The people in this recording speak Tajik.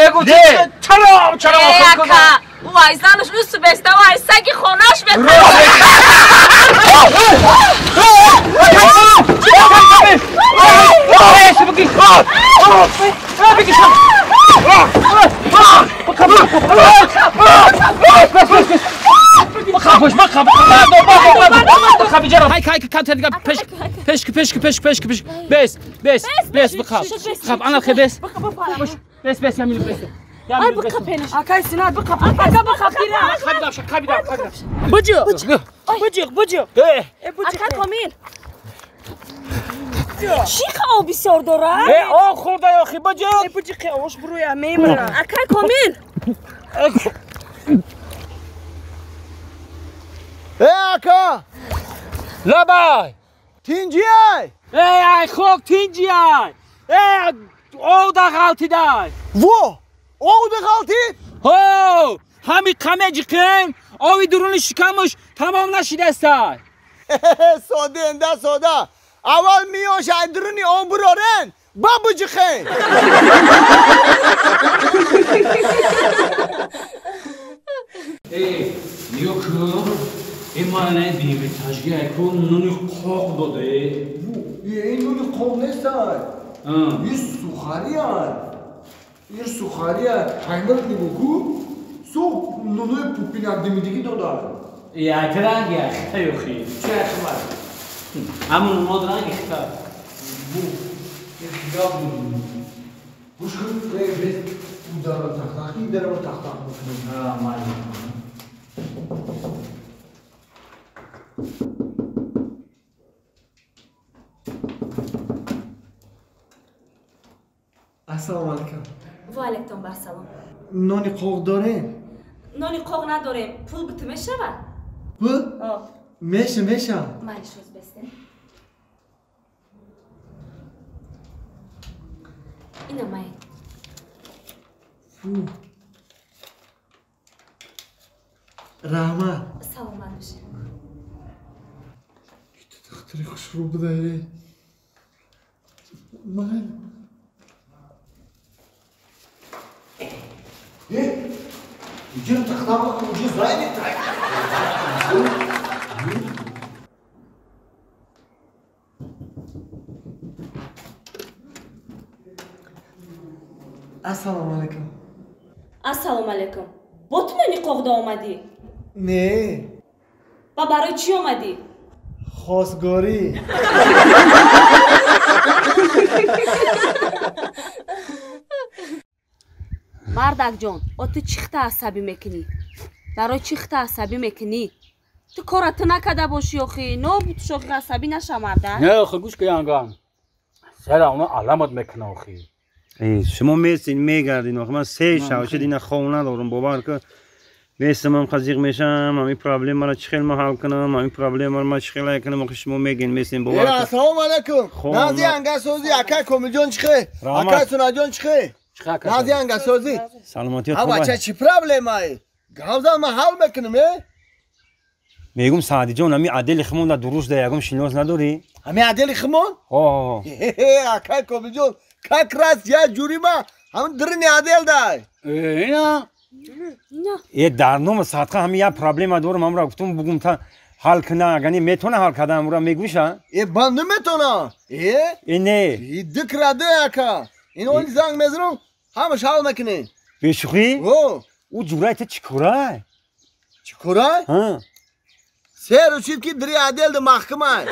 Эгу чаро чаро ака, вай занаш усу беста, вай саги хонаш беста. Чӣ об бисёр дорад? Э, об хӯрда охи баҷо. Э, буҷи қиош буруя мемирам. Акай Комил. Э, ака! Лабай! Тинҷиай! Э, ай хок тинҷиай! Э, овда ғалтидай! Во! Овда ғалтид? Ҳо! Ҳами қаме ҷиқем, ови дуруни шикамуш тамом нашидастай. Сода энда сода. Аввал миёш ай дуруни об бурорен, ба буҷиқен. Э, нигоҳ кун, ин мана бибитажги ку нуни қоқ доде. Ин нуни қоқ нестай. Ин сухариай. Ин сухариай. Қаймир нигоҳ ку. Сух нунои пупинак димидигӣ додай. Як ранг яхта ёхи. Чӣ яхмар? Ҳамун нунод ранг ихта. Бу. Ин гӯш кун, бес удара тахтахи, дарава тахтах мекунем. Ҳа, майли. Ассалому алайкум. Ва алайкум ассалом. Нони қоқ дорем? Нони қоқ надорем. Пул биту мешавад? Пул? Меша, меша. Майли шуз бестем. Ина май. Фу. Раҳмат. Саломат бошед. Иту духтари хушрӯ будай. Май. Иҷо тахтама куҷо зайни тай. Ассалому алайкум. Ассалому алайкум. Бо ту нони қоғда омадӣ? Не. Ва барои чӣ омадӣ? Хостгорӣ. Мардакҷон, о ту чӣ хта асабӣ мекунӣ? Барои чӣ хта асабӣ мекунӣ? Ту кора ту накарда бошӣ охи, нобуд шохи асабӣ наша мардак. Не, охи гӯш ки янгам. Сара оно аламат мекуна охи. Шумо местин мегардин охи, ман се шав шуд ина хов надорам, бовар кун. Местам ам қазиқ мешам, ами проблемаро чӣ хел ман ҳал кунам, ами проблемаро ман чӣ хел ҳал кунам, охи шумо мегин местин бовар кун. Ассалому алайкум. Нази ангасозӣ акай Комилҷон чӣ хел? Акай Сунаҷон чӣ хел? Нази ангасозӣ. Саломатият хуб. Бача чӣ проблемае? Гавзан ман ҳал мекунам, э? Мегум Саъдиҷон, ами адели химон да дуруст да ягон шинос надорӣ? Ами адели химон? Ҳо. Акай Комилҷон, как раз я ҷурима ҳамин дурни адел дай. Ина? Э, дар номи садқа ҳами як проблема дорам, ҳамра гуфтум бугум та ҳал куна, агар не метона ҳал кардан, ҳамра мегӯша? Э, бан наметона. Э? Э, не. Дикраде ака. Ин оли занг мезанам, ҳамаш ҳал мекунем. Бешӯхӣ? Ҳо. Ӯ ҷурай ту чӣ корай? Чӣ корай? Ҳа. Се рӯз шид ки дири адел да маҳкамай.